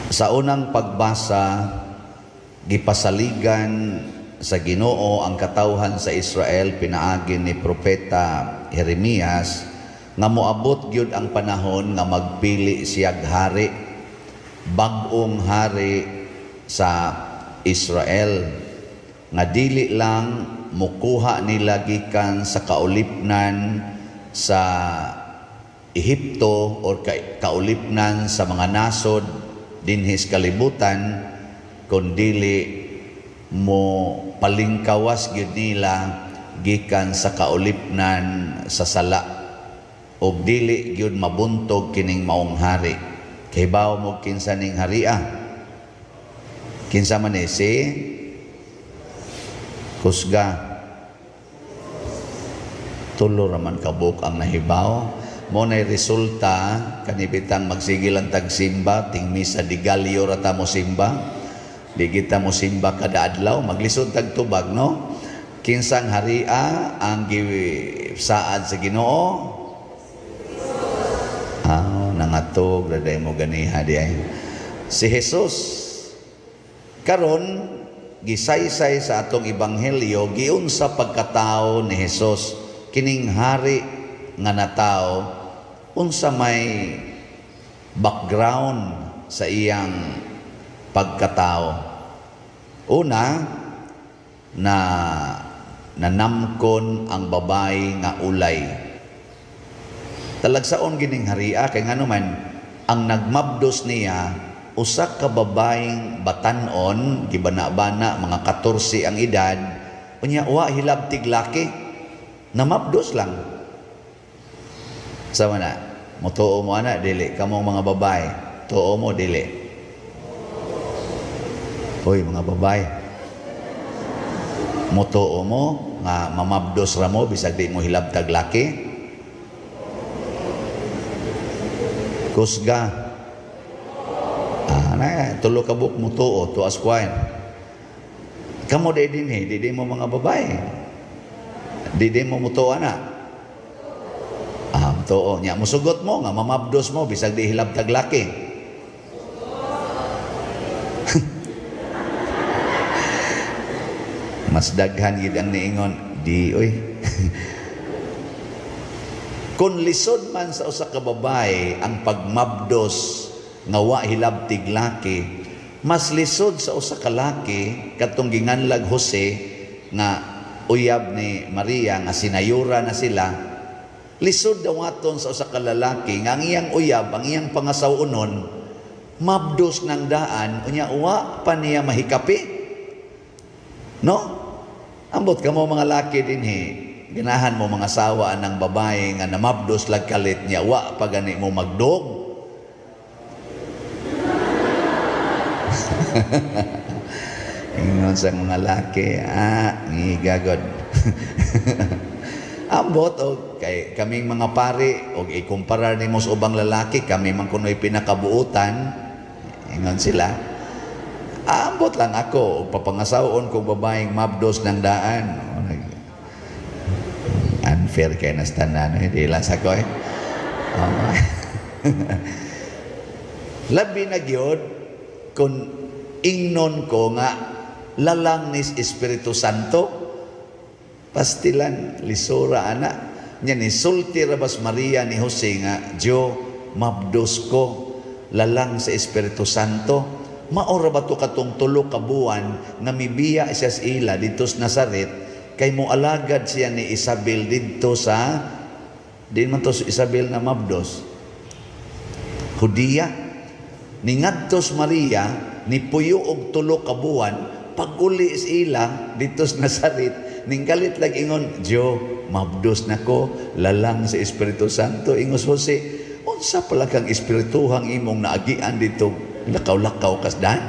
Sa unang pagbasa, gipasaligan sa Ginoo ang katawhan sa Israel pinaagi ni Propeta Jeremias nga moabot gyud ang panahon nga magpili siyag hari, bag-ong hari sa Israel nga dili lang mukuha nila gikan sa kaulipnan sa Ehipto or kaulipnan sa mga nasod dinhi sa kalibutan, kundili mo palingkawas gyud nila gikan sa kaulipnan sa sala og dili gyud mabuntog kining maong hari. Kahibaw mo kinsa ning haria? Kinsa man ni si Kusga? Tulo raman kabuk ang nahibaw. Mo nay resulta kanibitang magsigil ang tagsimba, ting misa di galyo ra ta mo simba. Di kita mo simba kada adlaw, maglisod tag tubag, no? Kinsang haria ang gisaad sa Ginoo? Ah, nangatog ra day mo ganiha di ay. Si Jesus. Karon gisaysay sa atong ebanghelyo giunsa pagkatao ni Jesus, kining hari nga natawo, unsa may background sa iyang pagkatao. Una, na nanamkon ang babae nga ulay. Talagsaon gining haria kay ngano man ang nagmabdos niya usa ka babaeng batan-on, gibana-bana, mga 14 ang edad, unya wa hilabtig laki, namabdos lang. Sama na, mutuo mo ana dili kamong mga babae, tuo mo dili. Hoy mga babae, mutuo mo nga mamabdos ra mo bisag di mo hilabtag laki? Kusga. Ah, na tulo ka buok mutuo, tuas kwain. Kamo di dinhi, di di mo mga babae. Di di mo mutuo ana. Ah, mutuo nya musugot mo nga mamabdos mo bisag di hilabtag laki. Mas daghan gid ang niingon di oy. Kung lisod man sa usa ka babae ang pagmabdos nga wa hilabtig laki, mas lisod sa usa ka laki katong ginganlag Jose nga uyab ni Maria nga sinayura na sila. Lisod daw aton sa usa ka lalaki nga ang iyang uyab, ang iyang pangasaw-unon, mabdos ng daan unya wa pa niya mahikapi. No? Ambot kamo mga laki dinhi, ganahan mo mga sawa ng babae nga namabdos lag kalit niya, wa pa gani mo magdog. Ingon sa mga laki, ah, ngigagod. Ambot og kay kaming mga pari og ikumpara nimo sa ubang lalaki, kami man kunoy pinakabuutan, ingon sila. Ambot lang ako og papangasawon kog babaeng mabdos ng daan. Unfair kay nas tanan, hindi lang sa ko eh. Oh. Labi na gyud kung ingnon ko nga lalang nis Espiritu Santo, pastilan lisura ana nya ni sulti ra bas Maria ni Jose nga Diyo mabdos ko lalang sa Espiritu Santo. Maora ba to katong tulo ka buwan nga mibiya siya sa ila didto sa Nazaret kay moalagad siya ni Isabel didto sa di man to si Isabel na mabdos, Hudiya. Ningadtos Maria ni puyo og tulo ka buwan, pag-uli sa ila didto sa Nazaret, ninggalit lag ingon, Diyo mabdos nako lalang sa Espiritu Santo. Ingos Jose, unsa pala kang espirituhang imong naagian dito, lakaw-lakaw kasdan?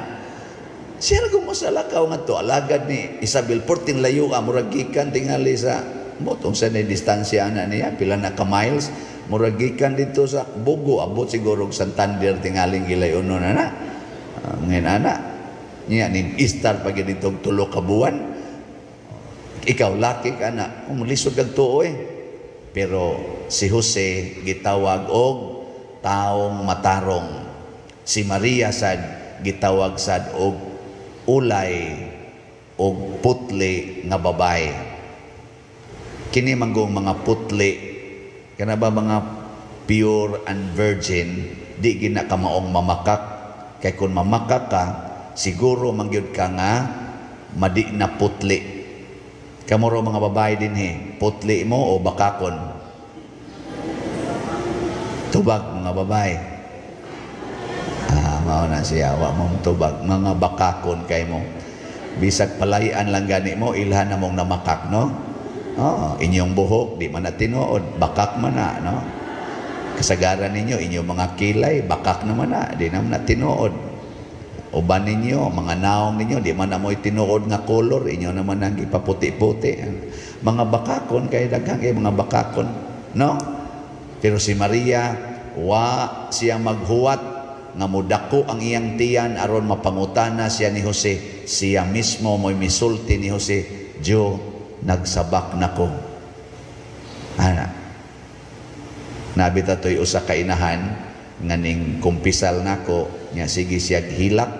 Siya ra mo sa lakaw nga to alagad ni Isabel, porting layo ka murag gikan tingali sa motong sa ni distansya ana niya pila na ka miles, murag gikan dito sa Bugo abot siguro og Santander tingaling gilay uno na na. Ngayon ana niya ni istar pag dito og tulo ka buwan. Ikaw laki ka na, umulisod kag tuo eh. Pero si Jose gitawag og taong matarong. Si Maria sad gitawag sad og ulay og putli nga babae. Kini manggong mga putli kana ba, mga pure and virgin, di gina ka maong mamakak, kay kung mamakak ka, siguro mangyud ka nga madi na putli. Kamo raw mga babae dinhi, putli mo o bakakon? Tubag, mga babae. Ah, mao na siya, wa mong tubag, mga bakakon kay mo. Bisag palayan lang gani mo, ilhan na mong namakak, no? Oh, inyong buhok, di man na tinuod, bakak man na, no? Kasagaran ninyo, inyong mga kilay, bakak naman na, di naman na tinuod. Uban ninyo, mga naong ninyo, di man na mo'y tinuod nga color, inyo naman ang ipaputi-puti. Mga bakakon, kay daghang kay mga bakakon, no? Pero si Maria, wa siya maghuwat nga mudako ang iyang tiyan aron mapangutana siya ni Jose. Siya mismo mo'y misulti ni Jose, "Diyo, nagsabak nako." Ana. Nabita to'y usa ka inahan nga ning kumpisal nako nya, sige siya hilak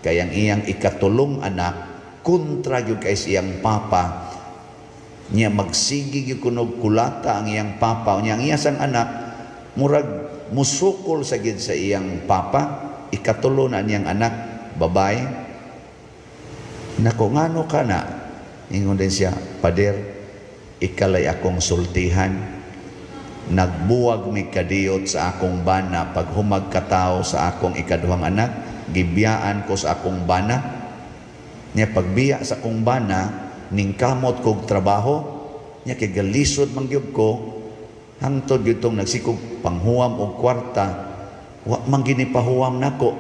kay ang iyang ikatulong anak kontra gyud kay siyang papa niya. Magsige gyud kunog kulata ang iyang papa niya. Ang iya sang anak murag musukol sa gid sa iyang papa. Ikatulo na niyang anak babae. "Nako, ngano ka na?" Ingon din siya, "Pader, ikalay akong sultihan. Nagbuwag mi kadiyot sa akong bana. Paghumag katawo sa akong ikaduhang anak, gibiyaan ko sa akong bana niya. Pagbiya sa akong bana, ningkamot kog trabaho niya kay galisod man gyud ko hangtod gyud tong nagsikog panghuwam og kwarta. Wa man gini pahuwam nako.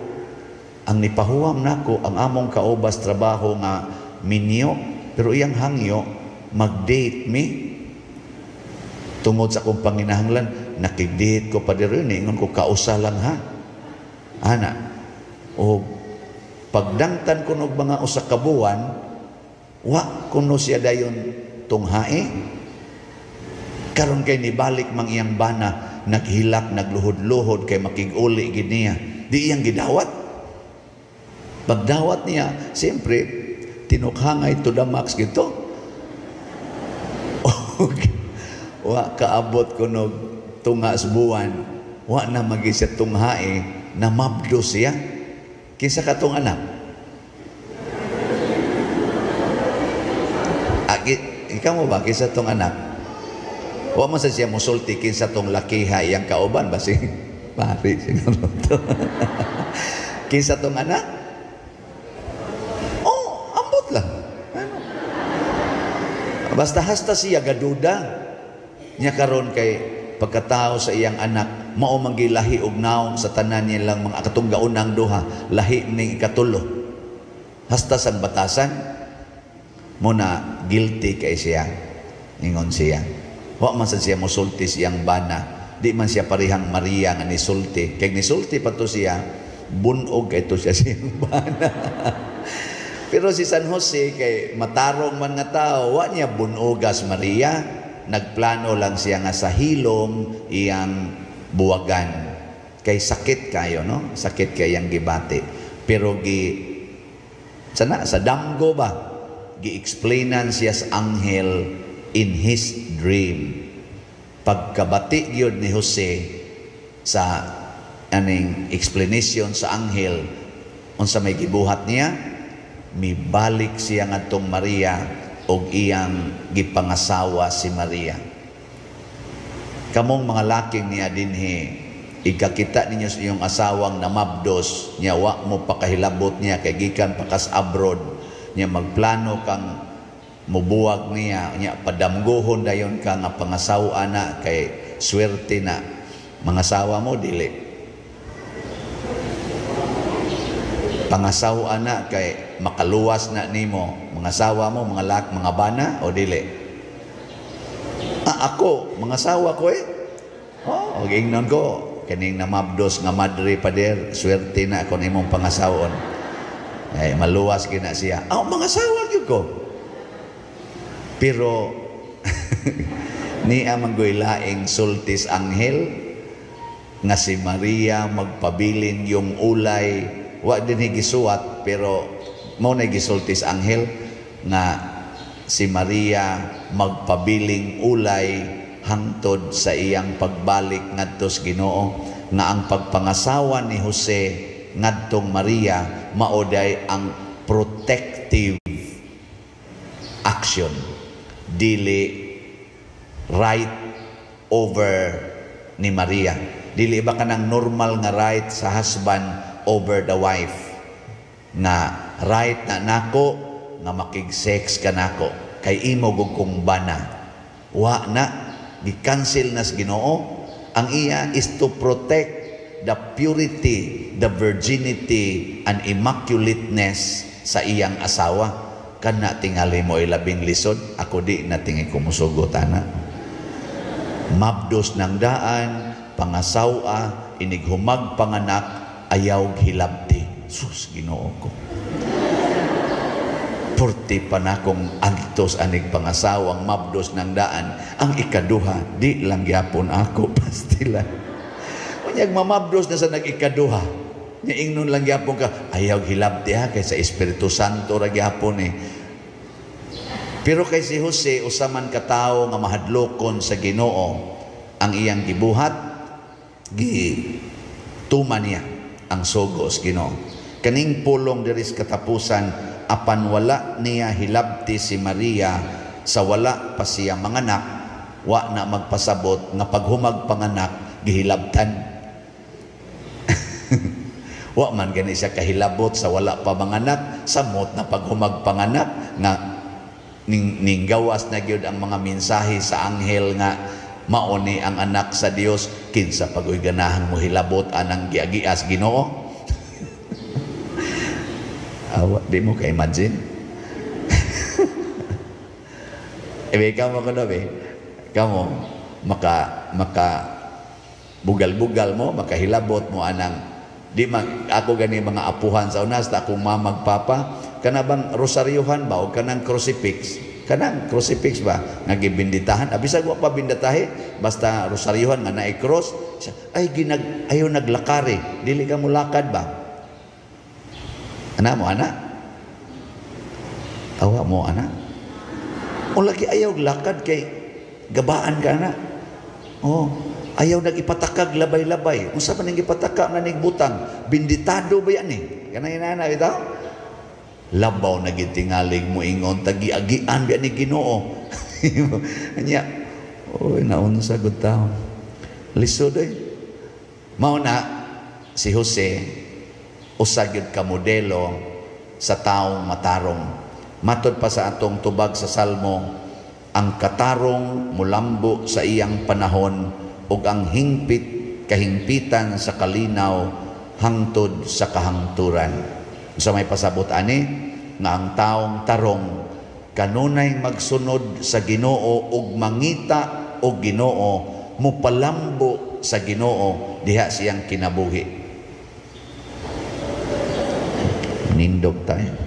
Ang nipahuwam nako ang among kaubas trabaho nga minyo, pero iyang hangyo mag-date mi. Tungod sa akong panginahanglan, nakig-date ko pa diri. Ingon ko, 'Kausa lang ha.' Ana o pagdangtan ko og mga usa ka buwan, wa kuno siya dayon tunghae. Karon kay nibalik mang iyang bana, naghilak, nagluhod-luhod kay makig-uli gid niya. Di iyang gidawat. Pagdawat niya, siyempre tinukhangay to the max gito. Wa kaabot kuno tunga sa buwan, wa na magi siya tunghae, namabdo siya." Kinsa katong anak? Aki, ikaw mo ba kinsa tong anak? Wa man sa siya musulti kinsa tong lakiha iyang kauban ba si pari siguro to. Kinsa tong anak? Oh, ambot lang. Ano? Basta hasta siya gaduda. Nya karon kay pagkatao sa iyang anak, mao man gilahi og naong sa tanan nilang mga katong gaunang duha, lahi ning ikatulo. Hasta sang batasan mo na guilty kay siya. Ingon siya. Wa man sa siya musulti sa iyang bana. Di man siya parihang Maria nga nisulti. Kay nisulti pa to siya, bunog kay to siya siyang bana. Pero si San Jose kay matarong man nga tao, wa niya bunogas Maria. Nagplano lang siya nga sa hilom iyang buwagan. Kay sakit kayo, no? Sakit kay iyang gibati. Pero gi sana sa damgo ba, gi-explainan siya sa anghel in his dream. Pagkabati gyud ni Jose sa aning explanation sa anghel, unsa may gibuhat niya, mibalik siya ngadtong Maria og iyang gipangasawa si Maria. Kamong mga laking niya dinhi, ikakita ninyo sa iyong asawang namabdos niya, wa mo pakahilabot niya kay gikan pakas abroad niya, magplano kang mubuwag niya niya, padamgohon dayon ka nga pangasawa na kay swerte na mga asawa mo, dili pangasawa na kay makaluwas na nimo, mga asawa mo, mga lak, mga bana o dili? Ah, ako mga asawa ko eh. Oh, og ingnon ko kining namabdos nga madre, pader, swerte na ako nimong pangasawon. Ay, maluwas gina siya. Ah, mga asawa gyud ko. Pero niya manggoy laing sultis anghel nga si Maria magpabilin yung ulay Wa din gisuwat, pero mao na gisulti sa anghel nga si Maria magpabiling ulay hangtod sa iyang pagbalik ngadto sa Ginoo, nga ang pagpangasawa ni Jose ngadtong Maria mao day ang protective action, dili right over ni Maria. Dili ba kanang normal nga right sa husband over the wife, nga right na nako nga makig-sex ka nako kay imo gud kong bana. Wa na, gi-cancel na sa Ginoo. Ang iya is to protect the purity, the virginity and immaculateness sa iyang asawa. Kana tingali mo ay labing lisod. Ako di na tingi kumusugot ana. Mabdos ng daan, pangasawa, inighumag panganak, ayaw hilabti. Sus, Ginoo ko. Purti pa na kong antos anig pangasawang mabdos ng daan. Ang ikaduha, di lang gyapon ako, pastila. Unyag mamabdos na sa nag-ikaduha. Nya ingnon lang gyapon ka, ayaw hilabti ha, kay sa Espiritu Santo ra gyapon eh. Pero kay si Jose, usa man ka tawo nga mahadlokon sa Ginoo, ang iyang gibuhat, gituma niya ang sugo sa Ginoo. Kaning pulong diri sa katapusan, apan wala niya hilabti si Maria sa wala pa siya manganak, wa na magpasabot nga paghumag panganak gihilabtan. Wa man gani siya kahilabot sa wala pa manganak, samot na paghumag panganak nga ning gawas na gyud ang mga mensahe sa anghel nga mao ni ang anak sa Dios, kinsa pagoy ganahan mo hilabot anang giagias Ginoo. Awa, di mo ka-imagine. Eh, kamo ko na, eh. Kamo, maka bugal-bugal mo, makahilabot mo anang, di man, ako gani mga apuhan sa unas, ta akong mamagpapa, kanabang rosaryuhan ba, o kanang crucifix? Kanang crucifix ba, nga gibinditahan? Abisag wa pa bindatahe, basta rosaryuhan nga naikross, ay, ayaw naglakari, dili ka mo lakad ba? Ana mo, ana? Awa mo, ana? O lagi ayaw lakad kay gabaan ka, ana. Oh, ayaw nag-ipatakag labay-labay. Unsa man ang ipatakag na nigbutang? Binditado ba yan eh? Kanang inana, bitaw? Labaw na gitingalig mo ingon, tagi-agian biya ni Ginoo. Anya, oy, naunsa gud taon. Lisod eh. Mao na si Jose usa gyud ka modelo sa taong matarong. Matod pa sa atong tubag sa Salmo, ang katarong mulambo sa iyang panahon ug ang hingpit kahingpitan sa kalinaw hangtod sa kahangturan. Sa may pasabot ani nga ang taong tarong kanunay magsunod sa Ginoo ug mangita og Ginoo, mupalambo sa Ginoo diha siyang kinabuhi. Nindog tayo.